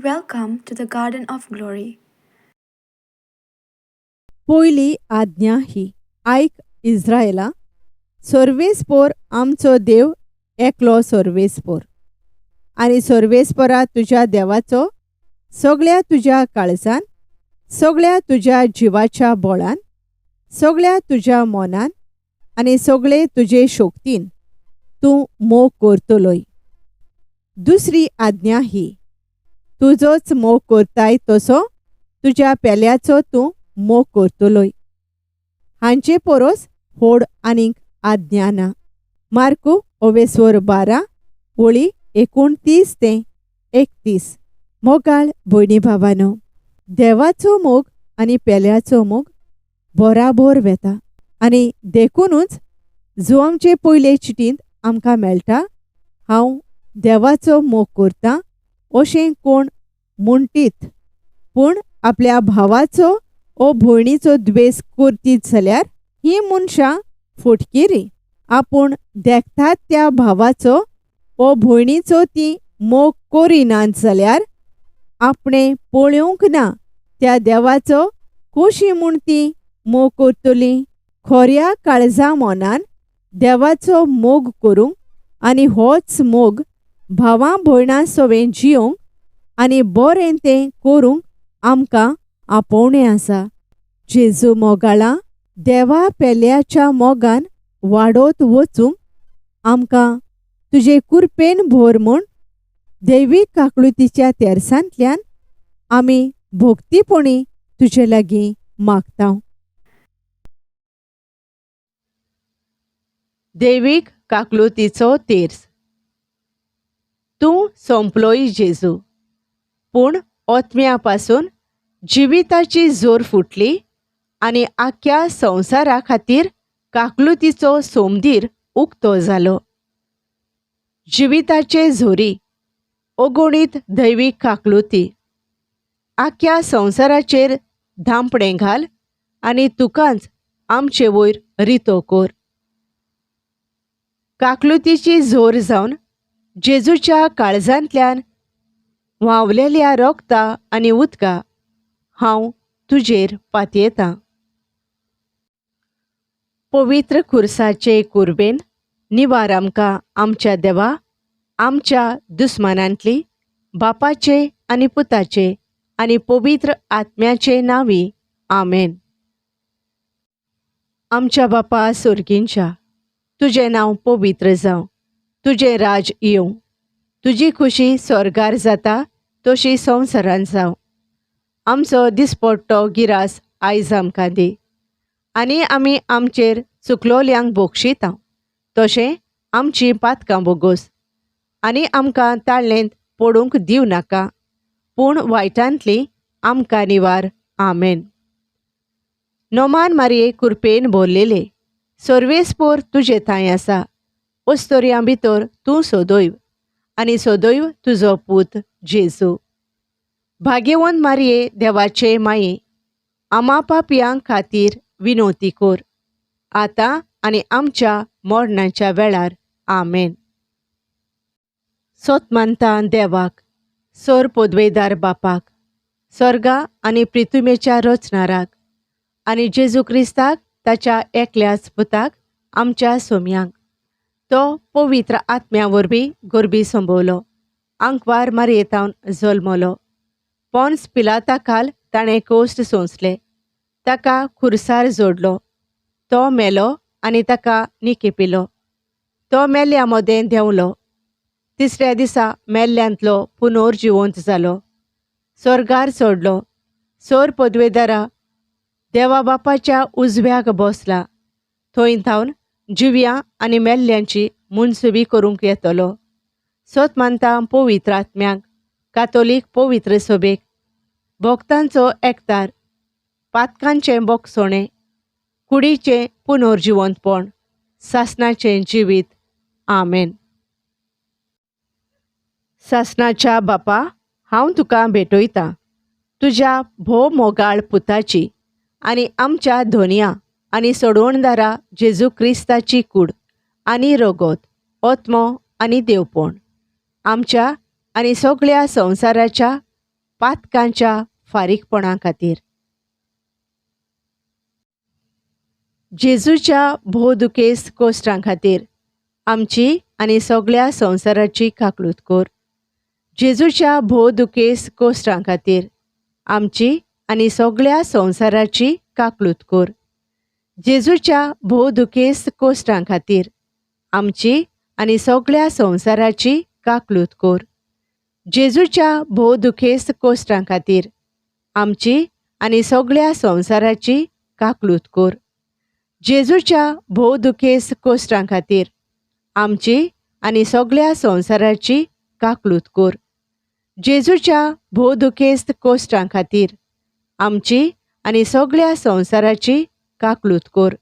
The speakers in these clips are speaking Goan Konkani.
Welcome to the Garden of Glory. पयली आज्ञा ही, आयक इस्रायला, सर्वेस्पोर आमचो देव एकलो सर्वेस्पोर, आनी सर्वेस्पोरा तुज्या देवाचो सगळ्या तुज्या काळजान, सगळ्या तुज्या जिवाच्या बोळान, सगळ्या तुज्या मनान आनी सगळे तुजे शक्तीन तूं मोग करतलोय. दुसरी आज्ञा ही, तुजोच मोग करताय तसो तुज्या पेल्याचो तूं मोग करतलोय. हांचे पोरोस व्हड आनीक आज्ञा ना. मार्कू ओवेस्वर 12 ओळी 29 ते 31. मोगाळ भयणी भावानो, देवाचो मोग आनी पेल्याचो मोग बराबर वेता आनी देखुनूच जुवांचे पयले चिटींत आमकां मेळटा, हांव देवाचो मोग करता अशें कोण म्हणटीत, पूण आपल्या भावाचो ओ भयणीचो द्वेस करतीत जाल्यार ही मनशां फटकिरी. आपूण देखतात त्या भावाचो ओ भयणीचो ती मोग करिनात जाल्यार आपणें पळोवंक ना त्या देवाचो कशी म्हूण ती मोग करतली. खऱ्या काळजा मनान देवाचो मोग करूंक आनी होच मोग भावां भयणां सवें जियोंक आनी बरें तें करूंक आमकां आपोवणें आसा. जेजू मोगाळा देवा पेल्याच्या मोगान वाडोत वचूंक आमकां तुजे कुरपेन भर म्हूण दैवीक काकळुतीच्या तेरसांतल्यान आमी भक्तीपणी तुजे लागीं मागता. दैवीक काकलुतीचो तेर्स. तूं सोंपलोय जेजू, पूण ओतम्या पासून जिविताची जोर फुटली आनी आख्या संवसारा खातीर काकलुतीचो सोमदीर उक्तो जालो. जिविताचे झोरी अगणीत दैवीक काकलुती आख्या संवसाराचेर धांपणें घाल आनी तुकाच आमचे वयर रितो कर. काकलुतीची जोर जावन जेजूच्या काळजांतल्यान व्हांवलेल्या रोगता आनी उदका हांव तुजेर पातयेतां. पवित्र खुर्साचे कुर्बेन निवार आमकां आमच्या देवा, आमच्या दुस्मानांतली, बापाचे आनी पुताचे आनी पवित्र आत्म्याचे नांवी, आमेन. आमच्या बापा सोर्गींच्या, तुजें नांव पवित्र जावं, तुजें राज येवं, तुजी खुशी स्वर्गार जाता तशी संवसारान जावं. आमचो दिसपट्टो गिरास आयज आमकां दी आनी आमी आमचेर चुकलोल्यांक बोगशिता तशें आमचीं पातकां बोगोस आनी आमकां ताळ्ळेंत पडूंक दिवं नाका, पूण वायटांतली आमकां निवार, आमेन. नोमान मारये कुरपेन भरलेले सर्वेस्पोर तुजे थांय आसा, अस्तोरयां भितर तूं सदैव आनी सदैव तुजो पूत जेजू. भाग्यवंत मारये देवाचे माये, आमा पापयां खातीर विनोती कर, आतां आनी आमच्या मरणाच्या वेळार, आमेन. सोत मानता देवाक, सोर पदवेदार बापाक, स्वर्गा आनी प्रितुमेच्या रचणाराक आनी जेजू क्रिस्ताक ताच्या एकल्याच पुताक आमच्या सोम्यांक, तो पवित्र आत्म्या वरवीं गोरबी संभवलो, आंकवार मारयेतावन जल्मलो, पोन्स पिलाता खाल ताणें कोश्ट सोंसले, ताका खुर्सार जोडलो, तो मेलो आनी ताका निकेपिलो, तो मेल्या मदें देंवलो, तिसऱ्या दिसा मेल्ल्यांतलो पुनर्जिवंत जालो, स्वर्गार चडलो, सोर पदवेदारा देवा बापाच्या उजव्याक बसला, थंय थावन जिव्या आनी मेल्ल्यांची मुनसुबी करूंक येतलो. सोत मानता पवित्र आत्म्याक, कातोलीक पवित्र सभेक, भक्तांचो एकतार, पातकांचें बोगसोणें, कुडीचें पुनर्जिवंतपण, सासणाचें जिवीत, आमेन. सासणाच्या बापा, हांव तुका भेटयतां तुज्या भोव मोगाळ पुताची आनी आमच्या धोनया आनी सोडवणदारा जेजू क्रिस्ताची कूड आनी रगत, आत्मो आनी देवपण, आमच्या आनी सगळ्या संवसाराच्या पातकांच्या फारीकपणा खातीर. जेजूच्या भोव दुखेस्त कोश्टां खातीर आमची आनी सगळ्या संवसाराची काकळूत कर. जेजूच्या भोव दुखेस्त कोश्टां खातीर आमची आनी सगळ्या संवसाराची काकळूत कर. जेजूच्या भोव दुखेस्त कोश्टां खातीर आमची आनी सगळ्या संवसाराची काकळूत कर. जेजूच्या भोव दुखेस्त कोश्टां खातीर आमची आनी सगळ्या संवसाराची काकळूत कर. जेजूच्या भोव दुखेस्त कोश्टां खातीर आमची आनी सगळ्या संवसाराची काकळूत कर. जेजूच्या भोव दुखेस्त कोश्टां खातीर आमची आनी सगळ्या संवसाराची काकळूत कर.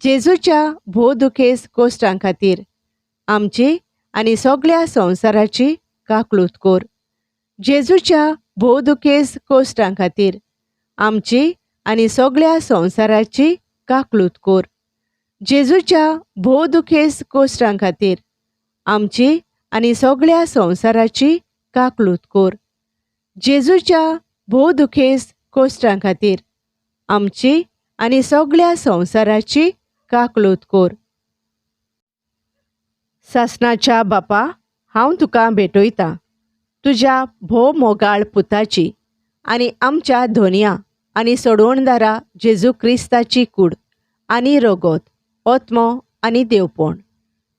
जेजूच्या भोव दुखेस्त कोश्टां खातीर आमची आनी सगळ्या संवसाराची काकळूत कर. जेजूच्या भोव दुखेस्त कोश्टां खातीर आमची आनी सगळ्या संवसाराची काकळूत कर. जेजूच्या भोव दुखेस्त कोश्टां खातीर आमची आनी सगळ्या संवसाराची काकळूत कर. जेजूच्या भोव दुखेस्त कोश्टां खातीर आमची आनी सगळ्या संवसाराची काकळूत कर. सासणाच्या बापा, हांव तुका भेटयतां तुज्या भोव मोगाळ पुताची आनी आमच्या धोनया आनी सोडवणदारा जेजू क्रिस्ताची कूड आनी रगत, आत्मो आनी देवपण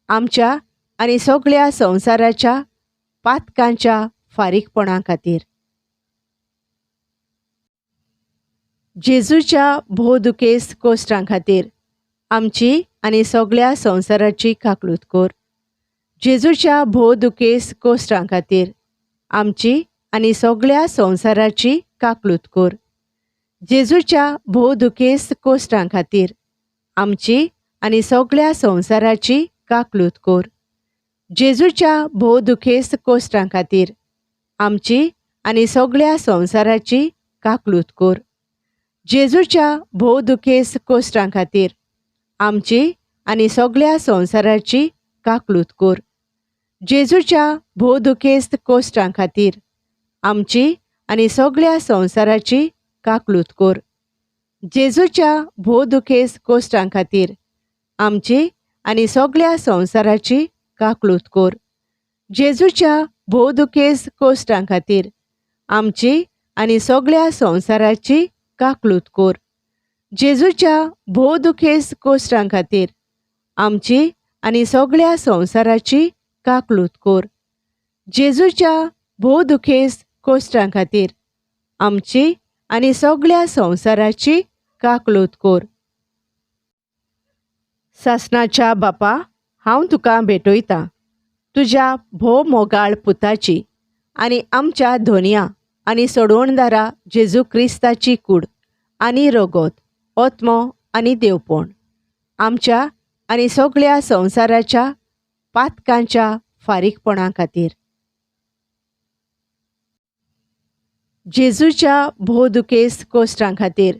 आमच्या आनी सगळ्या संवसाराच्या पातकांच्या फारीकपणा खातीर. जेजूच्या भोव दुखेस्त कोश्टां खातीर आमची आनी सगळ्या संवसाराची काकळूत कर. जेजूच्या भोव दुखेस्त कोश्टां खातीर आमची आनी सगळ्या संवसाराची काकळूत कर. जेजूच्या भोव दुखेस्त कोश्टां खातीर आमची आनी सगळ्या संवसाराची काकळूत कर. जेजूच्या भोव दुखेस्त कोश्टां खातीर आमची आनी सगळ्या संवसाराची काकळूत कर. जेजूच्या भोव दुखेस्त कोश्टां खातीर आमची आनी सगळ्या संवसाराची काकळूत कर. जेजूच्या भोव दुखेस्त कोश्टां खातीर आमची आनी सगळ्या संवसाराची काकळूत कर. जेजूच्या भोव दुखेस्त कोश्टां खातीर आमची आनी सगळ्या संवसाराची काकळूत कर. जेजूच्या भोव दुखेस्त कोश्टां खातीर आमची आनी सगळ्या संवसाराची काकळूत कर. जेजूच्या भोव दुखेस्त कोश्टां खातीर आमची आनी सगळ्या संवसाराची काकळूत कर. जेजूच्या भोव दुखेस्त कोश्टां खातीर आमची आनी सगळ्या संवसाराची काकळूत कर. सासणाच्या बापा, हांव तुका भेटयतां तुज्या भोव मोगाळ पुताची आनी आमच्या धोनया आनी सोडवणदारा जेजू क्रिस्ताची कूड आनी रगत, आत्मो आनी देवपण आमच्या आनी सगळ्या संवसाराच्या पातकांच्या फारीकपणा खातीर. जेजूच्या भोव दुखेस्त कोश्टां खातीर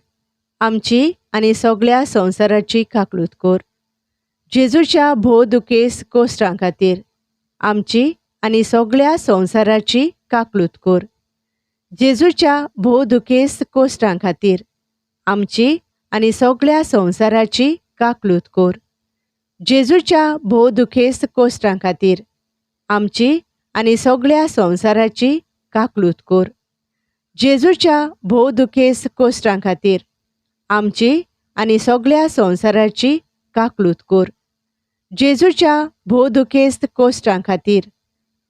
आमची आनी सगळ्या संवसाराची काकळूत कर. जेजूच्या भोव दुखेस्त कोश्टां खातीर आमची आनी सगळ्या संवसाराची काकळूत कर. जेजूच्या भोव दुखेस्त कोश्टां खातीर आमची आनी सगळ्या संवसाराची काकळूत कर. जेजूच्या भोव दुखेस्त कोश्टां खातीर आमची आनी सगळ्या संवसाराची काकळूत कर. जेजूच्या भोव दुखेस्त कोश्टां खातीर आमची आनी सगळ्या संवसाराची काकळूत कर. जेजूच्या भोव दुखेस्त कोश्टां खातीर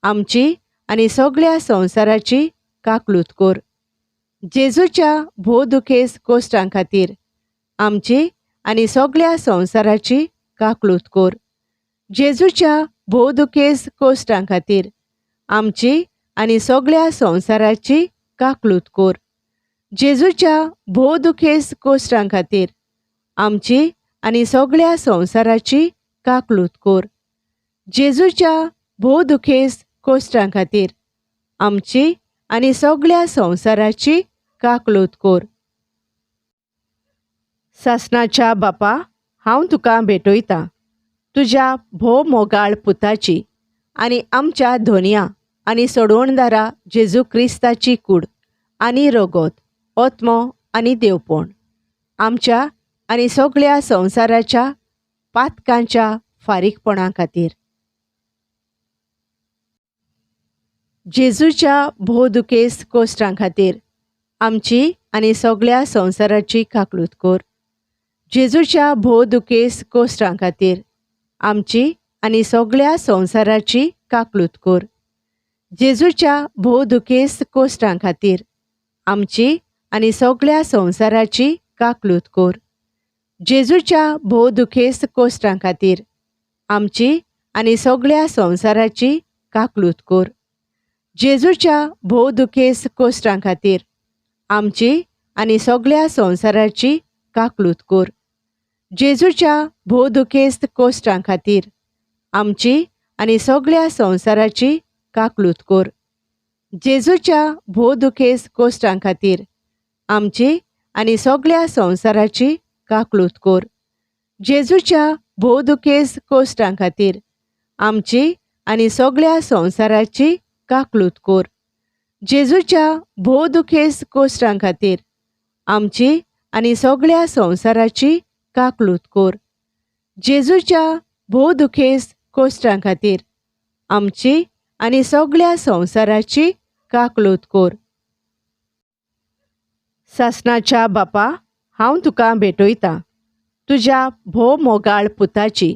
आमची आनी सगळ्या संवसाराची काकळूत कर. जेजूच्या भोव दुखेस्त कोश्टां खातीर आमची आनी सगळ्या संवसाराची काकळूत कर. जेजूच्या भोव दुखेस्त कोश्टां खातीर आमची आनी सगळ्या संवसाराची काकळूत कर. जेजूच्या भोव दुखेस्त कोश्टां खातीर आमची आनी सगळ्या संवसाराची काकळूत कर. जेजूच्या भोव दुखेस्त कोश्टां खातीर आमची आनी सगळ्या संवसाराची काकळूत कर. सासणाच्या बापा, हांव तुका भेटयतां तुज्या भोव मोगाळ पुताची आनी आमच्या धोनया आनी सोडवणदारा जेजू क्रिस्ताची कूड आनी रगत, आत्मो आनी देवपण आमच्या आनी सगळ्या संवसाराच्या पातकांच्या फारीकपणा खातीर. जेजूच्या भोव दुखेस्त कोश्टां खातीर आमची आनी सगळ्या संवसाराची काकळूत कर. जेजूच्या भोव दुखेस्त कोश्टां खातीर आमची आनी सगळ्या संवसाराची काकळूत कर. जेजूच्या भोव दुखेस्त कोश्टां खातीर आमची आनी सगळ्या संवसाराची काकळूत कर. जेजूच्या भोव दुखेस्त कोश्टां खातीर आमची आनी सगळ्या संवसाराची काकळूत कर. जेजूच्या भोव दुखेस्त कोश्टां खातीर आमची आनी सगळ्या संवसाराची काकळूत कर. जेजूच्या भोव दुखेस्त कोश्टां खातीर आमची आनी सगळ्या संवसाराची काकळूत कर. जेजूच्या भोव दुखेस्त कोश्टां खातीर आमची आनी सगळ्या संवसाराची काकळूत कर. जेजूच्या भोव दुखेस्त कोश्टां खातीर आमची आनी सगळ्या संवसाराची काकळूत कर. जेजूच्या भोव दुखेस्त कोश्टां खातीर आमची आनी सगळ्या संवसाराची काकळूत कर. जेजूच्या भोव दुखेस्त कोश्टां खातीर आमची आनी सगळ्या संवसाराची काकळूत कर. सासणाच्या बापा, हांव तुका भेटयतां तुज्या भोव मोगाळ पुताची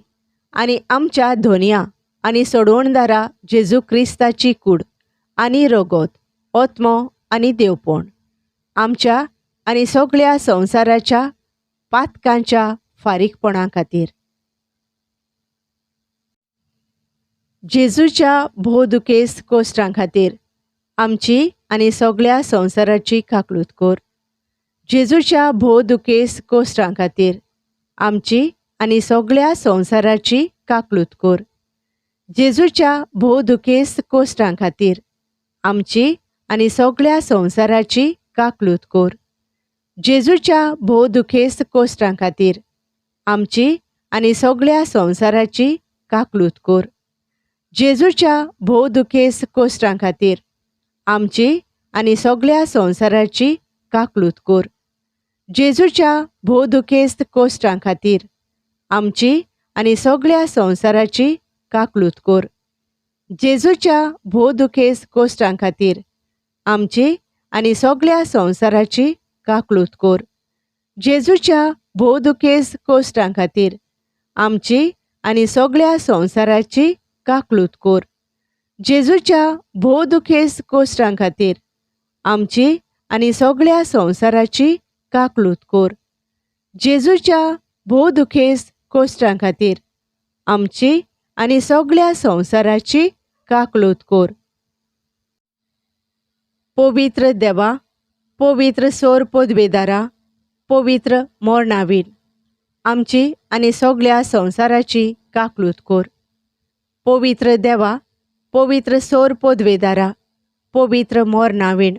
आनी आमच्या धोनया आनी सोडवणदारा जेजू क्रिस्ताची कूड आनी रगत, आत्मो आनी देवपण आमच्या आनी सगळ्या संवसाराच्या पातकांच्या फारीकपणा खातीर. जेजूच्या भोव दुखेस्त कोश्टां खातीर आमची आनी सगळ्या संवसाराची काकळूत कर. जेजूच्या भोव दुखेस्त कोश्टां खातीर आमची आनी सगळ्या संवसाराची काकळूत कर. जेजूच्या भोव दुखेस्त कोश्टां खातीर आमची आनी सगळ्या संवसाराची काकळूत कर. जेजूच्या भोव दुखेस्त कोश्टां खातीर आमची आनी सगळ्या संवसाराची काकळूत कर. जेजूच्या भोव दुखेस्त कोश्टां खातीर आमची आनी सगळ्या संवसाराची काकळूत कर. जेजूच्या भोव दुखेस्त कोश्टां खातीर आमची आनी सगळ्या संवसाराची काकळूत कर. जेजूच्या भोव दुखेस्त कोश्टां खातीर आमची आनी सगळ्या संवसाराची काकळूत कर. जेजूच्या भोव दुखेस्त कोश्टां खातीर आमची आनी सगळ्या संवसाराची काकळूत कर. जेजूच्या भोव दुखेस्त कोश्टां खातीर आमची आनी सगळ्या संवसाराची काकळूत कर. जेजूच्या भोव दुखेस्त कोश्टां खातीर आमची आनी सगळ्या संवसाराची काकळूत कर. पवित्र देवा, पवित्र सोर पदवेदारा, पवित्र मोरणावीर आमची आनी सगळ्या संवसाराची काकळूत कर. पवित्र देवा, पवित्र सोर पदवेदारा, पवित्र मोरणावीण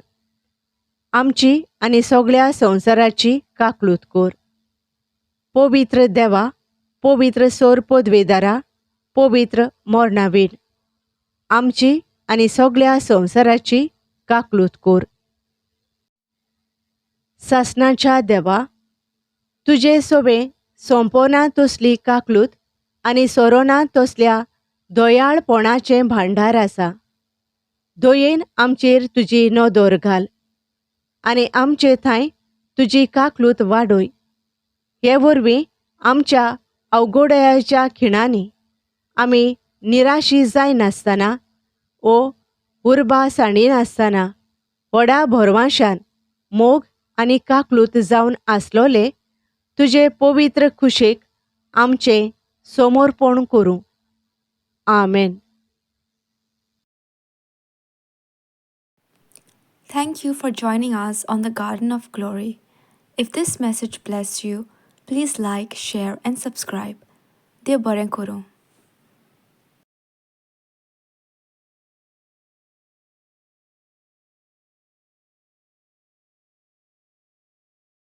आमची आनी सगळ्या संवसाराची काकळूत कर. पवित्र देवा, पवित्र सोर पदवेदारा, पवित्र मोरणावीण आमची आनी सगळ्या संवसाराची काकळूत कर. सासणाच्या देवा, तुजे सोबे सोंपोना तसली काकळूत आनी सोरोना तसल्या दयाळपणाचें भांडार आसा. दयेन आमचेर तुजी नदर घाल आनी आमचे थंय तुजी काकळूत वाडय. हे वरवीं आमच्या अवघडयाच्या खिणांनी आमी निराशी जायनासतना ओ उर्बा सांडिनासतना व्हडा भरवांशान मोग आनी काकळूत जावन आसलोले तुजे पवित्र खुशेक आमचें समर्पण करूं. आमेन. Thank you for joining us on the Garden of Glory. If this message blessed you, please like, share, and subscribe. देव बरें करूं.